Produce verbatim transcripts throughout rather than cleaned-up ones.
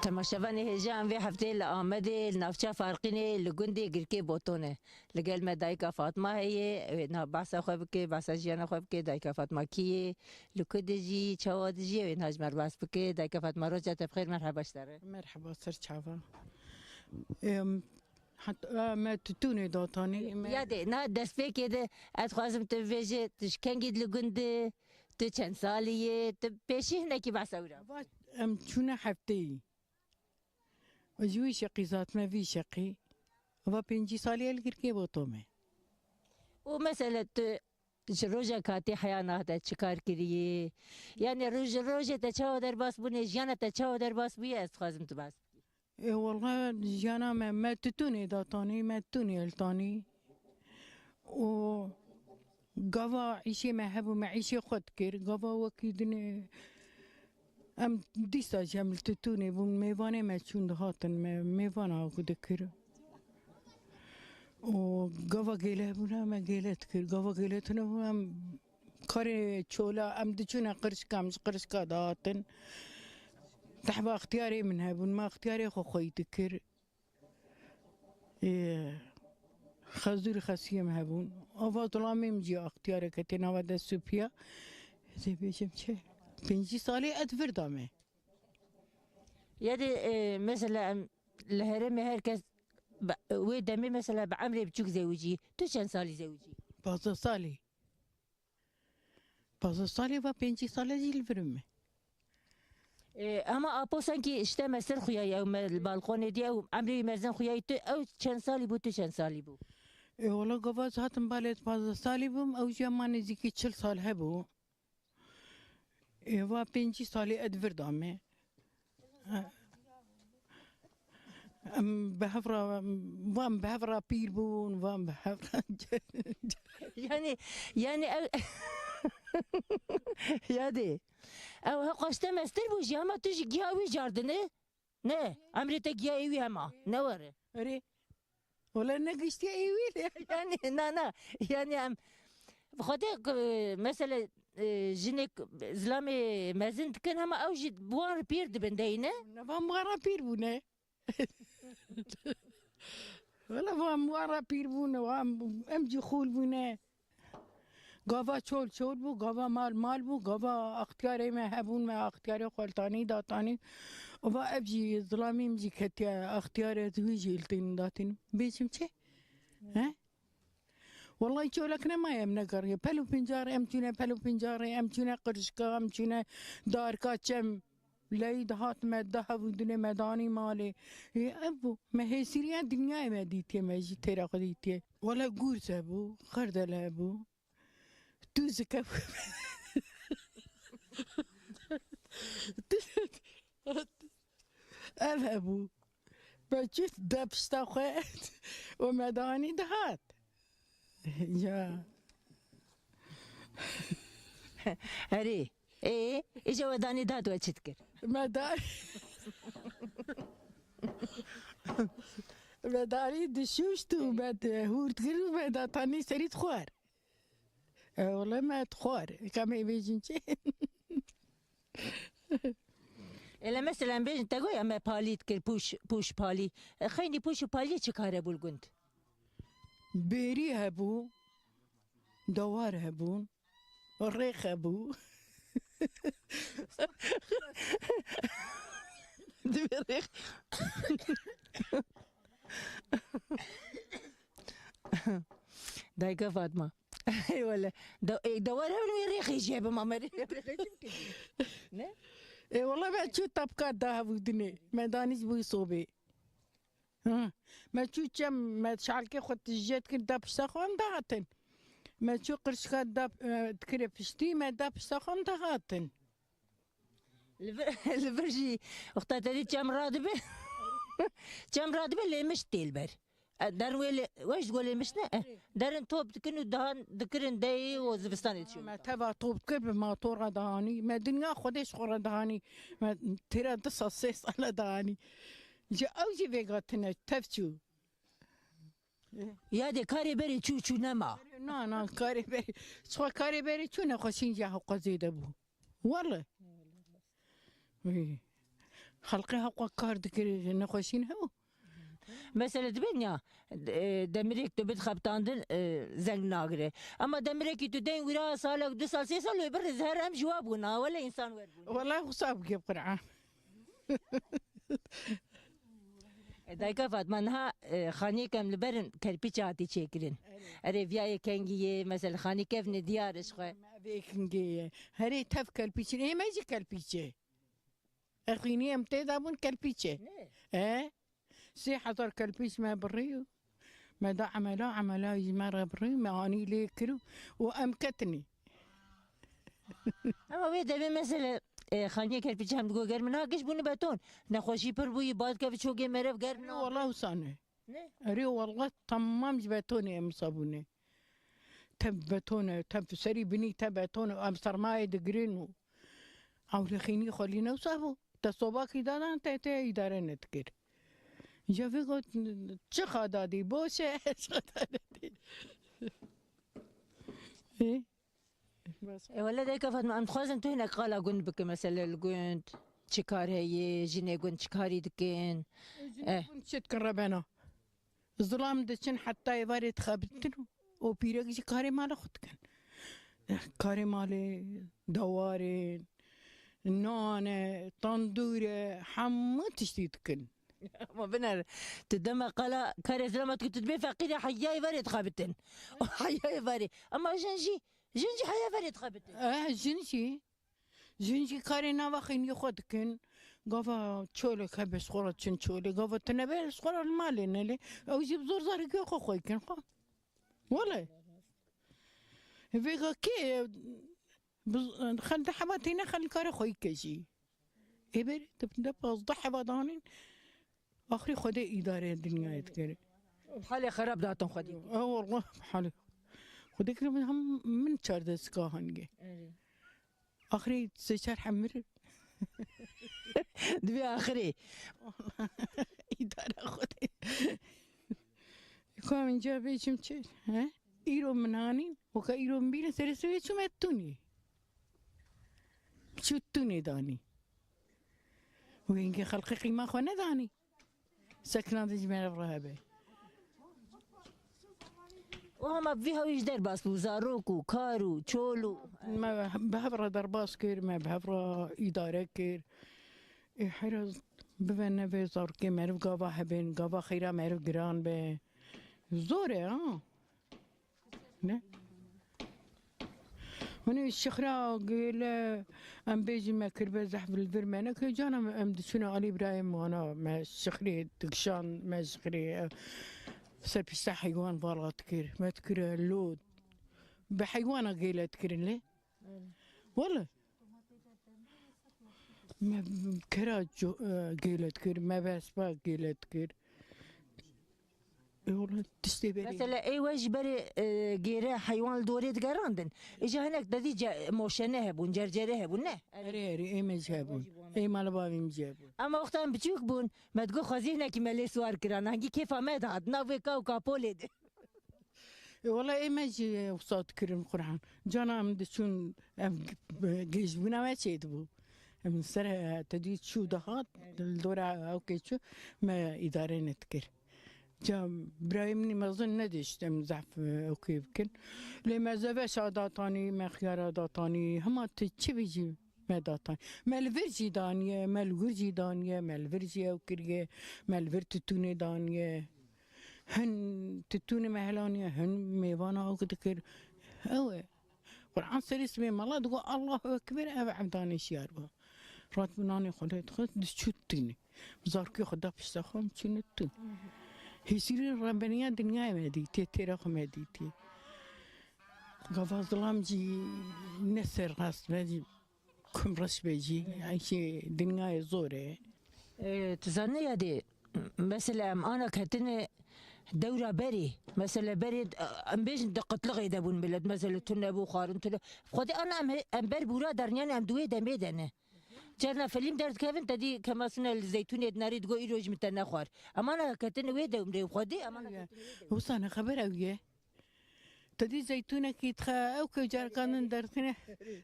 Temaşevanê hêja, em vê hefteyê li Amedê, li navça Farqînê, li gundê Girkê Boto ne. Li gel me dayika Fatma heye, ew ê niha behsa xwe bike, behsa jiyana xwe bike, dayika Fatma kî ye, li ku dijî, çawa dijî, ew ê niha ji me re behs bike. Dayika Fatma, roja te bi xêr, merheba ji te re. Merheba, ser çava. Em, hat-, e, me titûnê datanî, me Ya dê, niha destpêkê de ez dixwazim tu bibêje, tu ji kengî li gund î, tu çend salî yê, tu pêşî hinekî behsa wî re. Va em çûne hefteyî. Ez ji wî şeqî zat me vî şeqî. Va pêncî salî ye li Girkê Boto me. Û mesela tu ji rojek hatî heya niha te çi kar kirî? Yani roj-, rojê te çawa derbas bûne, jiyana te çawa derbas bûye, ez dixwazim tu behs bikî. Ê, wela jiyana me, me titûnê datanî, me titûnê hiltanî. Û gava îşê me hebû, me îşê xwe dikir. Gava wekî dinê em dîsa jî em li titûnê bûn, mêvanê me çûn dihatin, me mêvana ku dikir. Û gava gêle hebûna me gêle dikir. Gava gêle tune bû em karê çola em diçûne qirşika, em ji qirşika dihatin. Dehba extiyarê min hebûn, me extiyarê xwe xweyî dikir. Ê, xezûr xesiyê min hebûn. Ava zilamê min jî extiyareke tê nava dest û piya. Ez ê bêjim çi? Pêncî salê ez vir da me. Ya dê, e, mesela em li herêmê her kes bi, wê demê mesela bi emrê biçûk zewicî. Tu çend salî zewicî? Pazdeh salî. Pazdeh salê va pêncî sale jî li vir me. E, hema apo senkî işte mestir xuyayî ew me, li balkonê diye ew emrê wî mezin xuyayî tu, ew çend salî bû, tu çend salî bû? E, wala gava ez hatim balê ez pazdeh salî bûm, ew jî hema nêzîkî çil sal hebû. Ê, va pêncî salî ez vir da me. Em bi hev re, van bi hev re pîr bûn, van bi hev re Yani, yani ew Ya dê. Ew heqaşte mestir bû jî, hema tu jî giya wî cardine. Ne, emrê te giya ê wî hema, ne were. Erê. Wala ne giştiye ê wî de. Yani, na, na. Yani em, Xwedê, e, mesele, e, jinek zilamê mezin dikin, hema ew jî bi wan re pîr dibin, dey ne? Ne van bi wan re pîr bûne. Wala van bi wan re pîr bûne, wan em jî xûl bûne. Gava çol çol bû, gava mal mal bû, gava extiyarê me hebûn, me extiyarê xwe li tanî datanî. Û va ev jî zilamî min jî ketiye extiyarê, ez wî jî li tînin datînim. Bêjim çi? He? Wellahî çolek nemaye em negeriye. Pel û pincarê em çûne, pel û pincarê em çûne qirişka, em çûne darka çem. Leyî dihat me, da hevûdinê me danî malê. Ê, ev bû. Me hêsiriya dinyayê me dîtiye, me jî têra xwe dîtiye. Wele gûrz hebû, xerdel hebû. Tûzik hebû. Ev hebû. Me çû da pişta xwe û me danî dihat. Ya. Erê. Ê, îja we danî dihat we çi dikir? Me da-, me danî dişûşt û me di-, hûr dikir û me da tanî serî dixwar. E, wele me dixwar. Ka me bêjin çi? Ele mesela em bêjin te goya me palî dikir, pûş, pûş palî. E, xeynî pûş û paliyê çi kare bû li gund? Bêrî hebû, dewar hebûn, rêx hebû. Divê rêx. Dayika Fatma. Ey wele. De, e, dewar hebin wê rêxê jê bi ma me rê-, rêxê çi bikir? Ne? E, wele me çû tapka da hevûdinê. Me danî ji bo sobê. Hı. Me çû çem, me şalkê xwe tijê dikir da pişta xwe em dihatin. Me çû qirşka da, e, dikire piştî, me da pişta xwe em dihatin. Li vir, li vir jî wexta te dî çem radibe. Çem radibe lêmiş tê li ber. E, derin wê lê, we ji go lêmiş ne? E, derin top dikin û dihan dikirin deyê û zivistanê diçûn. Me teva top dikir bi matora dihanî. Me dinya Xwedê ji xwe re dihanî. Me têra du sal sê sala dihanî. Ji ew jî vêga tune tev çû. Ya dê karê berê çû çû nema. Na, na, karê berê. Çixa karê berê çû nexweşîn ya hewqa zêde bû. Wele. Wî. Xelqê heqwa kar dikir, nexweşîn hebû. Mesela dibên ya, e, demirek tu bid xebtandin, e, zeng nagire. Ama demirekî tu deyn wira salek, du sal, sê sal wê birîz her em ji wa bûna. Wele însan wer bûn. Wele xwe sab bike Qur'an. E, Dayika Fatma, niha, e, xaniyek em li berin kerpîçe hatî çêkirin. Erê, viya yê kengî yê, mesela xanî kevnê diyar ji xwe. Ev yê kengî ye. Herê tev kerpîçin, ê me jî kerpîçe. Exînî em tê de bûn kerpîçe. Ne? E? Sê hezar kerpîç me birî û me da emela, emela ji me re birî, me anî lê kir û, û em ketinî. Ama wê demê mesele, e, xaniyê kerpîçe hem digo germ na giş bûne beton. Nexweşî pir bûyî, bad kevî çokê merev germ na. Wala wisa ne. Ne? Erê wala temam ji betonê em wisa bûne. Tev beton e, tev serî binî tev beton e, em sermayê digirin û ewlexînî xwe lî ne wisa bû. Te sobakî dadan te, te îdare nedikir. Ji vê got, çi xada dî, boş e, çi xada dî. Ê? E, wele Dayika Fatma, em dixwazin tu hinek qala gund bike, mesele li gund çi kar heye, jinê gund çi karî dikin? Jinê Eh. gund çi dikin rebena? Zilam diçin heta êvarê dixebitin û pîrek jî karê mala xwe dikin. Karê malê, dewarê, nan e, tandûr e, hemû tiştî dikin. Ama biner, tu dema qala karê zilama tu, tu dibê feqîrê heya êvarê dixebitin. Heya êvarê. Ama jin jî, jin jî heya êvarê dixebitin. Eh, jin jî. Jin jî karê nava xeynî xwe dikin. Gava çolek hebe ji xwe re çin çolê. Gava tune be ji xwe re li malê nelê. Ew jî bi zor zarî guya xwe xwey kin xwe. Wele. Vêga kê bi xel de heba têne xel kare xwey ke jî. Ê berê de pazdeh heba danîn. Axirî Xwedê îdare dinyayê dikere. Halê xerab datin Xwedê. Ew Allah halê. Xwedê kir min hem min çardeh sika hange. Erê. Axirê sê çar hemir. Divê axirê. Îdara Xwedê. Ka min ca bêçim çi? He? Îro min hanîn, weka îro min bîne serê sivê çûme tunî. Çû tunê danî. Wê hingê xelqê qîma xwe nedanî. Sekna de ji me re hebe. O hema vî hewî ji derbas bû, zarok û kar û çol û Me bi hev re derbas kir, me bi hev re îdare kir. Ê, hera bibe nebe zarokê meriv gava hebin, gava xeyra meriv giran be. Zor e, ha? Ne? Hûn ê şixra gêle, em bêjin me kiribe zehf li vir me neke, cana me em diçûne alî birayê me wana, me şixrê dikişan, me şixrê, e, ser pişta heywan vala dikir, me dikire lod. Bi heywana gêle dikirin lê. Wele. Me kera co-, e, gêle dikir, me vespa gêle dikir. E, wele tiştê berê. Mesela ê we ji berê, e, gêre heywan li dorê digerandin. Îja hinek dedî ce-, moşene hebûn, cercere hebûn, ne? Erê, erê, ê me jî hebûn. Ê mala bavê min jî hebûn. Ama wexta em biçûk bûn, me digot xwezî hinekî me lê siwar kiran. Hengî kêfa me dihat, nav wê ka û kapolê de. E, wela ê me jî wisa dikirin Qur'an. Cana em diçûn, em gêjbûna me çêdibû. Em ser, e, te dî çû dihat, li dora ewkê çû, me îdare nedikir. Ca birayê min ê mezin nedişt em zehf, e, ewkê bikin. Lê me zeveşa datanî, me xiyara datanî, hema tu çi bijî me datanî. Me li vir jî daniye, me li wir jî daniye, me li vir jî ew kiriye, me li vir tutûnê daniye. Hin tutûnê me helaniye, hin mêvana ewk dikir. Ew e. Qur'an serî sibê mala digo Allahu Ekber, ev evdanê şiyar bû. Rat bû nanê xwe lê dixwest, diçû tûnê. Zarokê xwe da pişta xwe, em çûne tûn. Hêsîrî rebeniya dinyayê me dîtê, têra xwe me dîtê. Gava zilam jî ne ser rast me jî. Kum reş be jî, eyşê dinyayê zor e. E, tu zanî ya dê, mesela em ana ketine dewra berê, mesela berê, e, em bêjin di qitlixê de bûn milet, mesela tune bû, xwarin tune. Xwedê ana em he-, em ber bûra derniyan em di wê demê de ne. Carna filîm derdikevin, te dî Kemal Sunal li zeytûnê dinarî digo îro ji min te nexwar. Em ana ketine wê demrê, xwedê em ana ketine wê demrê. Wisa ne xeber ew ye. Te dî zeytûnekî dixe, ew ke careka din derdixîne,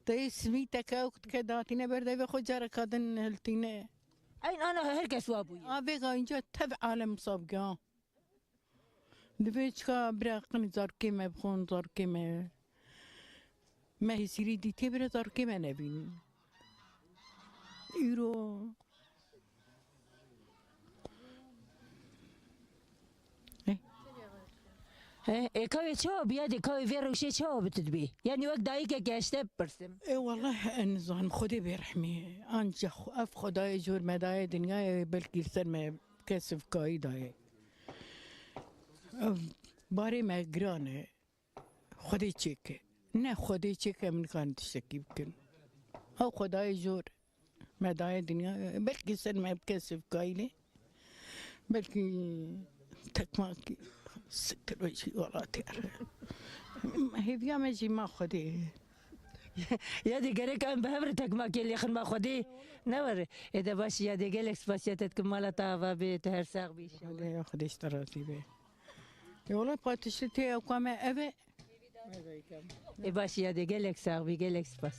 te yê simîteke ew dike datîne ber devê xwe, careka din hiltîne. Eyn ana her kes wa bûye. Avêga înca tev alem sabgiya. Divê çika bira qin zarkê me bixwin, zarkê me. Me hêsîrî dîtê bira zarkê me nebîn. Îro. Eh. He, ê kawê çawa biya de kawê vê rewşê çawa bi tu dibê? Yani wek dayikek eşte bipirsim. E wallah en zan Xwedê bê rehmî. Anca xu-, ev Xwedayê jor me dayê dinyayê belkî li ser me kesivkayî dayê. Ev barê me giran e. Xwedê çêke. Ne Xwedê çêke min kan tiştekî bikin. Ew Xwedayê jor. Me daye dinya, belkî ser me bike sivkayî lê, belkî tekmakî siktir wê jî welatê. Hêviya me jî ma Xwedê. Ya dê gerek em bi hev re tekmakê lêxin ma Xwedê ne were. Ê de baş ya dê gelek spasiya te dikim mala te ava bê, tu her sax bî inşallah. Xwedê, Xwedê ji te razî be. E wala patiştê te ewka me ev e. Ê baş ya dê gelek sax bî, gelek spas.